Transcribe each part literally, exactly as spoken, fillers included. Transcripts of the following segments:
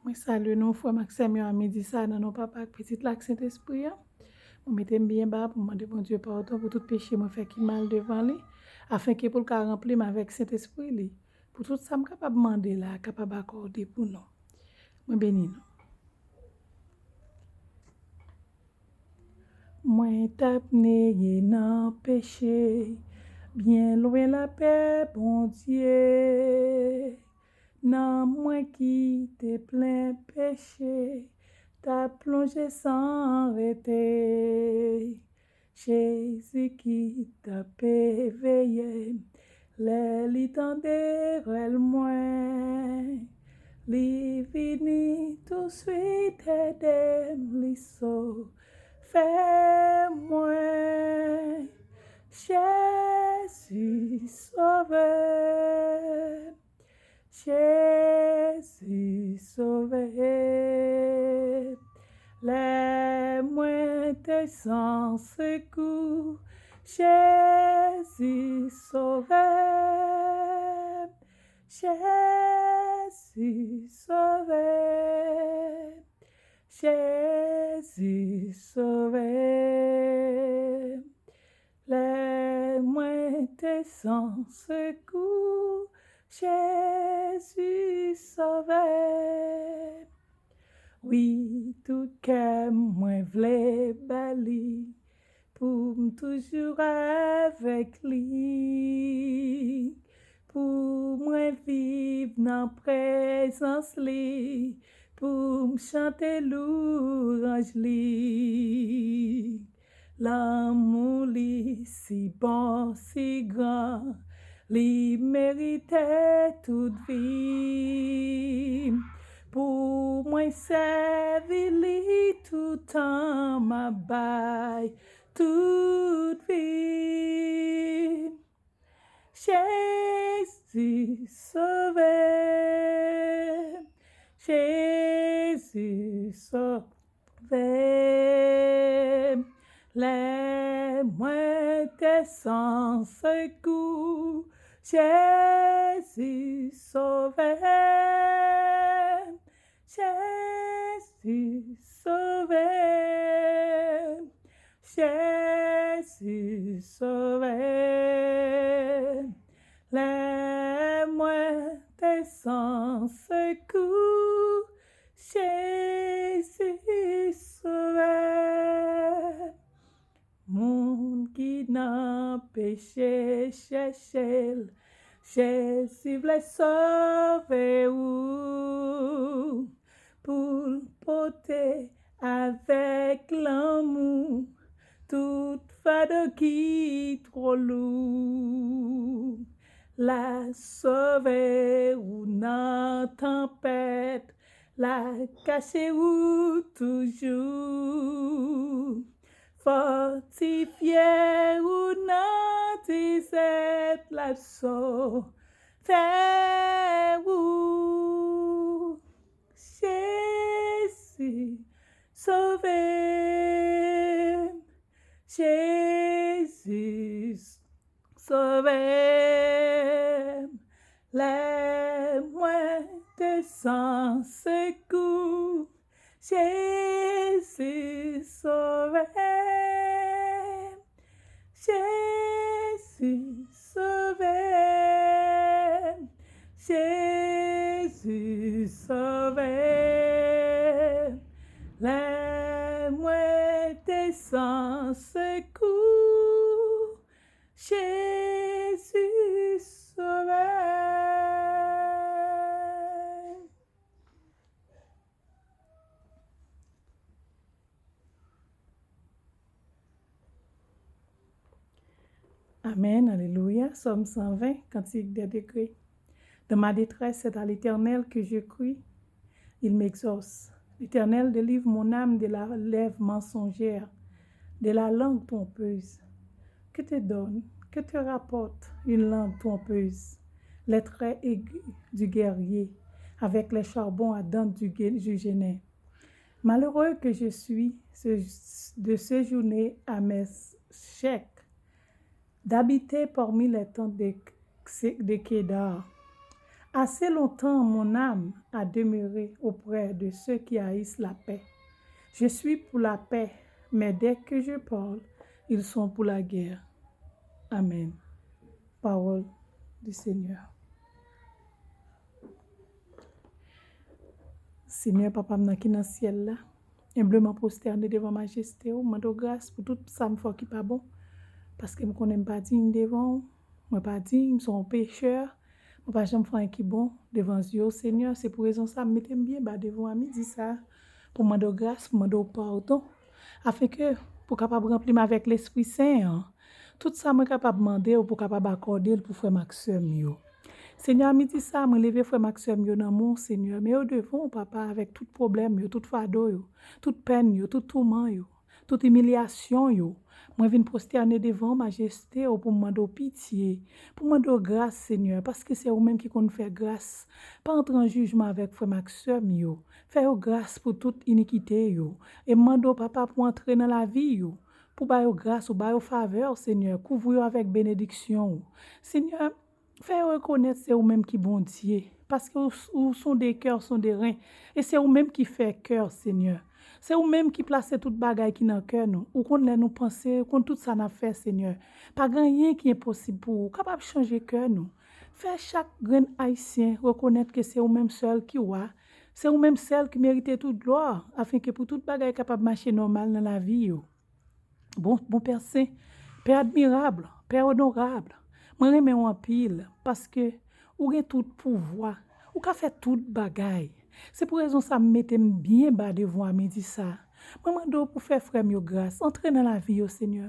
Mwen salye nou, frè m ak sè m yo, a midi sa, nan non Papa ak Pitit la ak Sentespri a. Mwen mete m byen ba pou m mande Bondye padon pou tout peche mwen fè ki mal devan li, afenke pou l ka ranpli m avèk Sentespri li, pou tout sa m kapab mande la, kapab akòde pou nou. Mwen beni nou. Mwen t ap neye nan peche, byen lwen lapè Bondye. Nanm mwen ki te plen peche, t ap plonje san rete. Jezi ki t ap veye m, lè li tande rèl mwen, li vini touswit ede m, li sove mwen. Jezi sove m, Jezi sove m, lè mwen te san sekou. Jezi sove m, Jezi sove m, Jezi sove m. Lè mwen te san sekou, Jezi sove m. Wi, tout kè m mwen vle ba li, pou m toujou avèk li, pou mwen viv nan prezans li, pou m chante louranj li. Lanmou li si bon, si gran, li merite tout vi m. Pou mwen sèvi li toutan, m ap bay tout vi m. Jezi sove m, Jezi sove m. Lè mwen te san sekou, Jezi sove m, Jezi sove m, Jezi sove m. Lè mwen te san sekou, Jezi sove m. Moun ki nan peche, chèche l. Jezi vle sove ou, pou l pote avèk lanmou tout fado ki twò lou. L a sove ou nan tanpèt, l a kache ou toujou. Fòtifye ou nan dezè, l ap sove ou. Jezi sove m, Jezi sove m. Lè mwen te san sekou, Jezi sove m, Jezi sove m, Jezi sove m. Lè mwen te san sekou, Jezi sove m. Amen, alelouya. Sòm san ven, kantik dè degre. Dans ma détresse, c'est à l'Éternel que je crie. Il m'exauce. L'Éternel délivre mon âme de la lèvre mensongère, de la langue trompeuse. Que te donne, que te rapporte une langue trompeuse, les traits aigus du guerrier, avec les charbons ardents du, gue- du Génin? Malheureux que je suis ce- de séjourner à Meshech, d'habiter parmi les tentes de, de Kedar, Assez longtemps mon âme a demeuré auprès de ceux qui haïssent la paix. Je suis pour la paix, mais dès que je parle, ils sont pour la guerre. Amen. Parole du Seigneur. Senyè, Papa m nan ki nan syèl la, enbleman pwostène devan majeste w, mande w gras pou tout sa m fè w ki pa bon, paske m konnen m pa diy devan w, mwen pa diy, m se yon pechè, mwen pa janm fè anyen ki bon devan zye w, Senyè. Se pou rezon sa a m mete m byen ba devan w a midi sa a, pou m mande w gras, pou m mande w padon, afenke pou w kapab ranpli m avèk Lespri Sen an, tout sa mwen kapab mande w pou w kapab akòde l pou frè m ak sè m yo. Senyè, a midi sa a, mwen leve frè m ak sè m yo nan men w, Senyè, men yo devan w, Papa, avèk tout pwoblèm yo, tout fado yo, tout pèn yo, tout touman yo, tout imilyasyon yo. Mwen vin pwostène devan w, majeste w, pou m mande w pitye, pou m mande w gras, Senyè, paske se ou menm ki konn fè gras. Pa antre an jijman avèk frè m ak sè m yo. Fè yo gras pou tout inikite yo. E m mande w, Papa, pou w antre nan lavi yo, pou w ba yo gras, ou ba yo favè, Senyè, kouvri yo avèk benediksyon w. Senyè, fè yo rekonèt se ou menm ki Bondye, paske ou, ou sonde kè, ou sonde ren, e se ou menm ki fè kè, Senyè. Se ou menm ki plase tout bagay ki nan kè nou. Ou konn lè nou panse, ou konn tout sa n ap fè, Senyè. Pa gen anyen ki enposib pou ou. Ou kapab chanje kè nou. Fè chak grenn Ayisyen rekonèt ke se ou menm sèl ki wa, se ou menm sèl ki merite tout glwa, afenke pou tout bagay kapab mache nòmal nan lavi yo. Bon, bon Pè Sen, Pè admirab, Pè onorab, mwen renmen w anpil, paske ou gen tout pouvwa, ou ka fè tout bagay. Se pou rezon sa a m mete m byen ba devan w a midi sa a. Mwen mande w pou fè frè m yo gras, antre nan lavi yo, Senyè.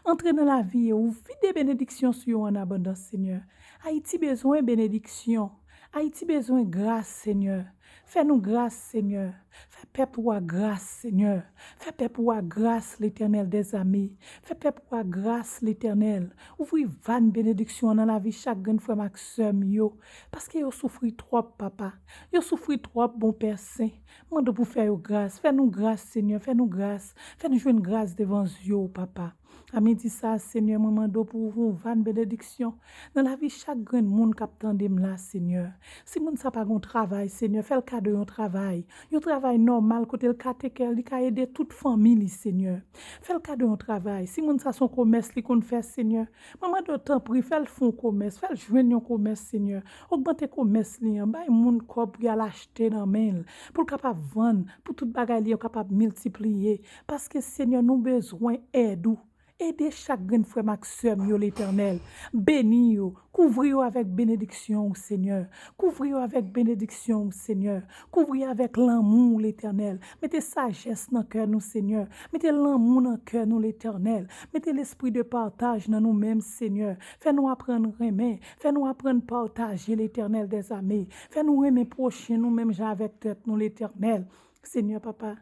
Antre nan lavi yo, ou vide benediksyon sou yo an abondans, Senyè. Ayiti bezwen benediksyon. Ayiti bezwen gras, Senyè. Fè nou gras, Senyè. Fè pèp ou a gras, Senyè. Fè pèp ou a gras, Letènèl dèzame. Fè pèp ou a gras, Letènèl. Ouvri vàn benediksyon an nan lavi chak grenn frè m ak sè m yo, paske yo soufri twòp, Papa. Yo soufri twòp, bon Pè Sen. Mande w pou fè yo gras. Fè nou gras, Senyè. Fè nou gras. Fè nou jwenn gras devan zye w, Papa. A midi sa a, Senyè, mwen mande w pou w ouvri yon vàn benediksyon nan lavi chak grenn moun k ap tande m la, Senyè. Si moun sa pa gen yon travay, Senyè, fè l kado yon travay. Yon travay nòmal kote l ka take care, li ka ede tout fanmi li, Senyè. Fè l kado yon travay. Si moun sa se yon komès li konn fè, Senyè, mwen mande w tanpri, fè l fè yon komès, fè l jwenn yon komès, Senyè. Ogmante komès li an, bay moun kòb pou y al achte nan men l, pou l kapab vann, pou tout bagay li yo kapab miltipliye. Paske, Senyè, nou bezwen èd ou. Ede chak grenn frè m ak sè m yo, Letènèl. Beni yo, kouvri yo avèk benediksyon w, Senyè. Kouvri yo avèk benediksyon w, Senyè. Kouvri yo avèk lanmou w, Letènèl. Mete sajès nan kè nou, Senyè. Mete lanmou nan kè nou, Letènèl. Mete lespri de pataj nan nou menm, Senyè. Fè nou aprann renmen. Fè nou aprann pataje, Letènèl dèzame. Fè nou renmen pwochen nou menm jan avèk tèt nou, Letènèl. Senyè, Papa,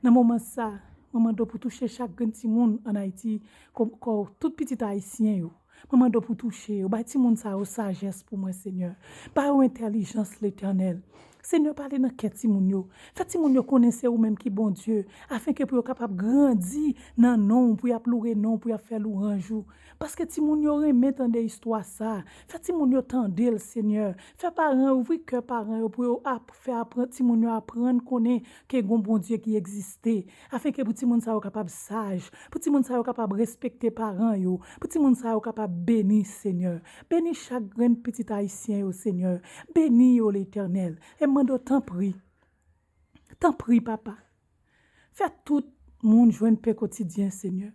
nan moman sa a, mwen mande w pou touche chak grenn timoun ann Ayiti, kò, kò tout pitit ayisyen yo. Mwen mande w pou touche yo. Bay timoun sa yo sajès pou mwen, Senyè. Ba yo entèlijans, Letènèl. Senyè, pale nan kè timoun yo. Fè timoun yo konnen se ou menm ki Bondye, afenke pou yo kapab grandi nan non w, pou y ap loure non w, pou y ap fè lwanj ou. Paske timoun yo renmen tande istwa sa a. Fè timoun yo tande l, Senyè. Fè paran yo, ouvri kè paran yo pou yo ap, fè aprann, timoun yo aprann konnen ke gen yon Bondye ki egziste, afenke pou timoun sa yo kapab saj, pou timoun sa yo kapab respekte paran yo, pou timoun sa yo kapab beni, Senyè. Beni chak grenn pitit ayisyen yo, Senyè. Beni yo, Letènèl. E m mande w, tanpri, tanpri, Papa, fè tout moun jwenn pen kotidyen, Senyè.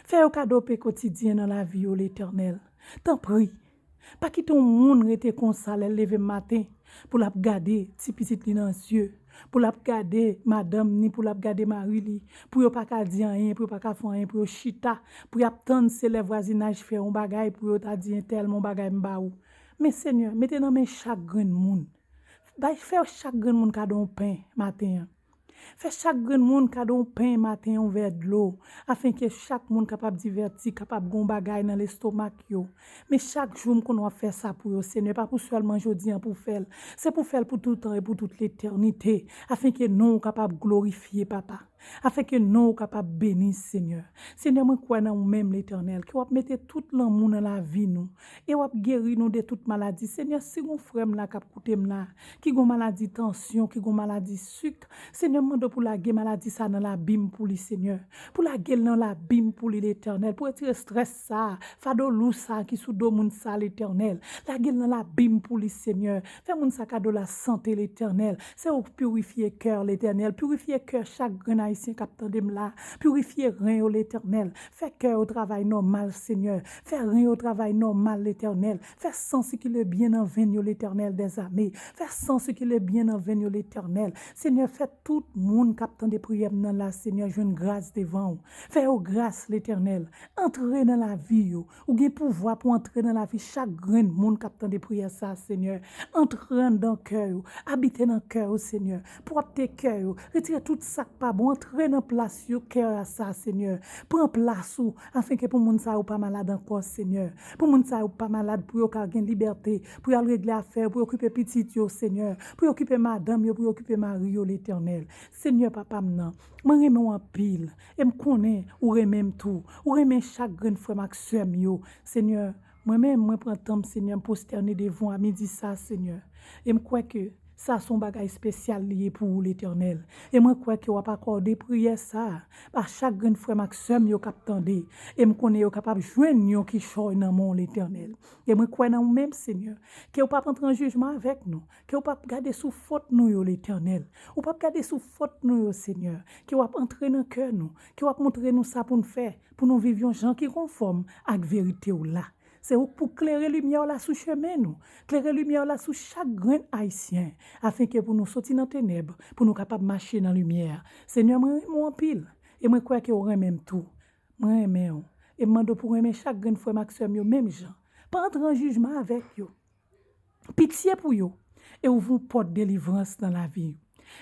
Fè yo kado pen kotidyen nan lavi yo, Letènèl. Tanpri, pa kite yon moun rete konsa lè l leve maten pou l ap gade ti pitit li nan zye, pou l ap gade madanm ni, pou l ap gade mari li, pou yo pa ka di anyen, pou yo pa ka fè anyen, pou yo chita, pou y ap tann se lè vwazinaj fè yon bagay, pou yo ta di entèl, men yon bagay m ba ou. Men, Senyè, mete nan men chak grenn moun. Bay, fè chak grenn moun kado yon pen maten an. Fè chak grenn moun kado yon pen maten, yon vè dlo, afenke chak moun kapab divèti, kapab gen yon bagay nan lestomak yo. Men chak jou m konnen w ap fè sa pou yo, Senyè, pa pou sèlman jodi an pou w fè l. Se pou w fè l pou toutan e pou tout letènite, afenke non w kapab glorifye, Papa. afenke non w kapab beni, Senyè. Senyè, mwen kwè nan ou menm, Letènèl, ke w ap mete tout lanmou nan lavi nou e w ap geri nou de tout maladi. Senyè, si gon frè m la k ap koute m la, ki gon maladi tansyon, ki gon maladi sik, Senyè, m mande w pou lage maladi sa nan labim pou li, Senyè. Pou lage l nan labim pou li, Letènèl. Pou retire estrès sa, fado lou sa ki sou do moun sa, Letènèl. Lage l nan labim pou li, Senyè. Fè moun sa kado lasante, Letènèl. Se ou k pirifye kè, Letènèl. Pirifye kè chak grenn Ayisyen k ap tande m la. Pirifye ren yo, Letènèl. Fè kè yo travay nòmal, Senyè. Fè ren yo travay nòmal, Letènèl. Fè san sikile byen nan venn yo, Letènèl dèzame. Fè san sikile byen nan venn yo, Letènèl. Senyè, fè tout moun k ap tande priyè m nan la, Senyè, jwenn gras devan w. Fè yo gras, Letènèl. Antre nan lavi yo. Ou gen pouvwa pou antre nan lavi chak grenn moun k ap tande priyè sa, Senyè. Antre anndan kè yo. Abite nan kè yo, Senyè. Pwòpte kè yo. Retire tout sa k pa bon. Antre nan plas yo, kè a sa, Senyè. Pran plas ou, afenke pou moun sa yo pa malad ankò, Senyè. Pou moun sa yo pa malad, pou yo ka gen libète, pou y al regle afè yo, pou yo okipe pitit yo, Senyè. Pou yo okipe madanm yo, pou yo okipe mari yo, Letènèl. Senyè, papa m nan, mwen renmen w anpil. E m konnen ou renmen m tou. Ou renmen chak grenn frè m ak sè m yo. Senyè, mwen menm, mwen pran tan m, Senyè, m pwostène devan w a midi sa, Senyè. E m kwè ke sa se yon bagay espesyal li ye pou ou, Letènèl. E mwen kwè ke w ap akòde priyè sa a ba chak grenn frè m ak sè m yo k ap tande. E m konnen yo kapab jwenn yon kichòy nan men w, Letènèl. E mwen kwè nan ou menm, Senyè, ke w p ap antre an jijman avèk nou, ke w p ap gade sou fòt nou yo, Letènèl. Ou p ap gade sou fòt nou yo, Senyè, ke w ap antre nan kè nou, ke w ap montre nou sa pou n fè, pou nou viv yon jan ki konfòm ak verite w la. Se ou k pou klere limyè w la sou chemen nou, klere limyè w la sou chak grenn Ayisyen, afenke pou nou soti nan tenèb, pou nou kapab mache nan limyè a. Senyè, mwen renmen w anpil, e mwen kwè ke w renmen m tou. Mwen renmen w, e m mande w pou w renmen chak grenn frè m ak sè m yo menm jan. Pa antre an jijman avèk yo. Pitye pou yo, e ouvri yon pòt delivrans nan lavi yo.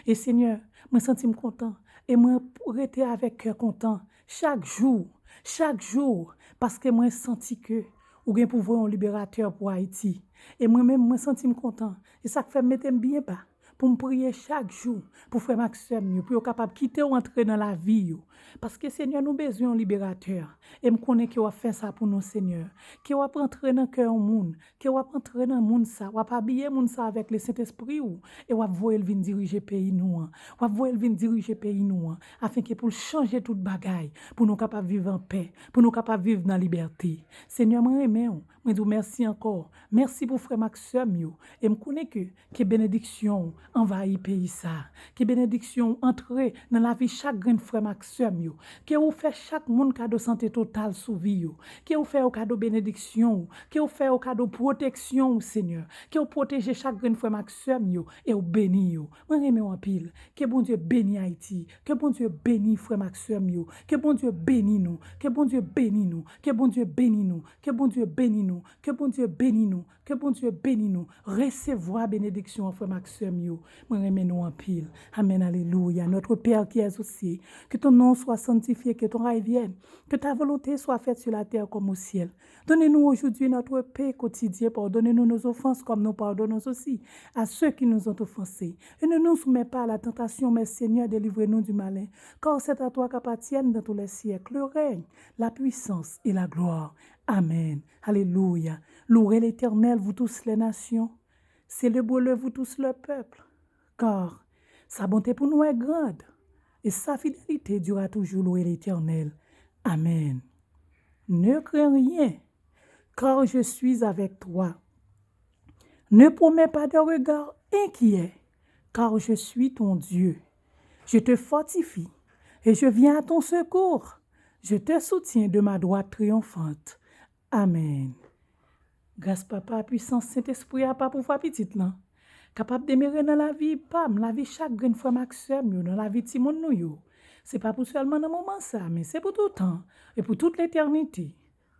E Senyè, mwen santi m kontan, e mwen rete avèk kè kontan chak jou, chak jou, paske mwen santi ke ou gen pou voye yon liberatè pou Ayiti. E mwen menm, mwen santi m kontan, e sa k fè m mete m byen ba pou m priye chak jou pou frè m ak sè m yo, pou yo kapab kite w antre nan lavi yo. Paske, Senyè, nou bezwen yon liberatè. E m konnen ke w ap fè sa pou nou, Senyè. Ke w ap antre nan kè yon moun, ke w ap antre nan moun sa, w ap abiye moun sa avèk Lesentespri w, e w ap voye l vin dirije peyi nou an. W ap voye l vin dirije peyi nou an, afenke pou l chanje tout bagay, pou nou kapab viv anpè, pou nou kapab viv nan libète. Senyè, mwen renmen w. Mwen di w mèsi ankò. Mèsi pou frè m ak sè m yo. E m konnen ke, ke benediksyon w anvayi peyi sa a. Ke benediksyon w antre nan lavi chak grenn frè m ak sè m yo. Ke ou fè chak moun kado sante total sou vi yo. Ke ou fè yo kado benediksyon w. Ke ou fè yo kado pwoteksyon w, Senyè. Ke ou pwoteje chak grenn frè m ak sè m yo e ou beni yo. Mwen renmen w anpil. Ke Bondye beni Ayiti. Ke Bondye beni frè m ak sè m yo. Ke Bondye beni nou. Ke Bondye beni nou. Ke Bondye beni nou. Ke Bondye beni nou. Ke Bondye beni nou. Ke Bondye beni nou. Resevwa benediksyon an, frè m ak sè m yo. Mwen renmen nou anpil. Amèn, alelouya. Notre Père qui es aux cieux, que ton nom soit sanctifié, que ton règne vienne, que ta volonté soit faite sur la terre comme au ciel. Donne-nous aujourd'hui notre pain quotidien, pardonne-nous nos offenses comme nous pardonnons aussi à ceux qui nous ont offensés. Et ne nous soumets pas à la tentation, mais Seigneur, délivre-nous du malin. Car c'est à toi qu'appartiennent dans tous les siècles le règne, la puissance et la gloire. Amen. Alelouya. Louez l'Éternel, vous tous les nations. Célébrez-le, vous tous les peuples. Car sa bonté pour nous est grande, et sa fidélité dure à toujours. Louez l'Éternel. Amen. Ne crains rien, car je suis avec toi. Ne promets pas de regard inquiet, car je suis ton Dieu. Je te fortifie et je viens à ton secours. Je te soutiens de ma droite triomphante. Amen. Gras Papa, pwisans Sentespri a, pa pouvwa Pitit lan, kapab demere nan lavi pa m, lavi chak grenn frè m ak sè m yo, nan lavi timoun nou yo. Se pa pou sèlman nan moman sa, men se pou toutan e pou tout letènite.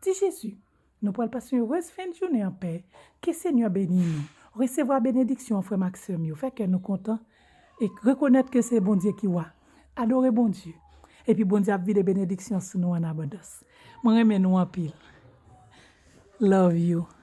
Di Jezi, nou pral pase yon erez fen de jounen anpè. Ke Senyè beni nou. Resevwa benediksyon an, frè m ak sè m yo. Fè kè nou kontan e rekonèt ke se Bondye ki wa. Adore Bondye. Epi Bondye ap vide benediksyon sou nou an abondans. Mwen renmen nou anpil. Love you.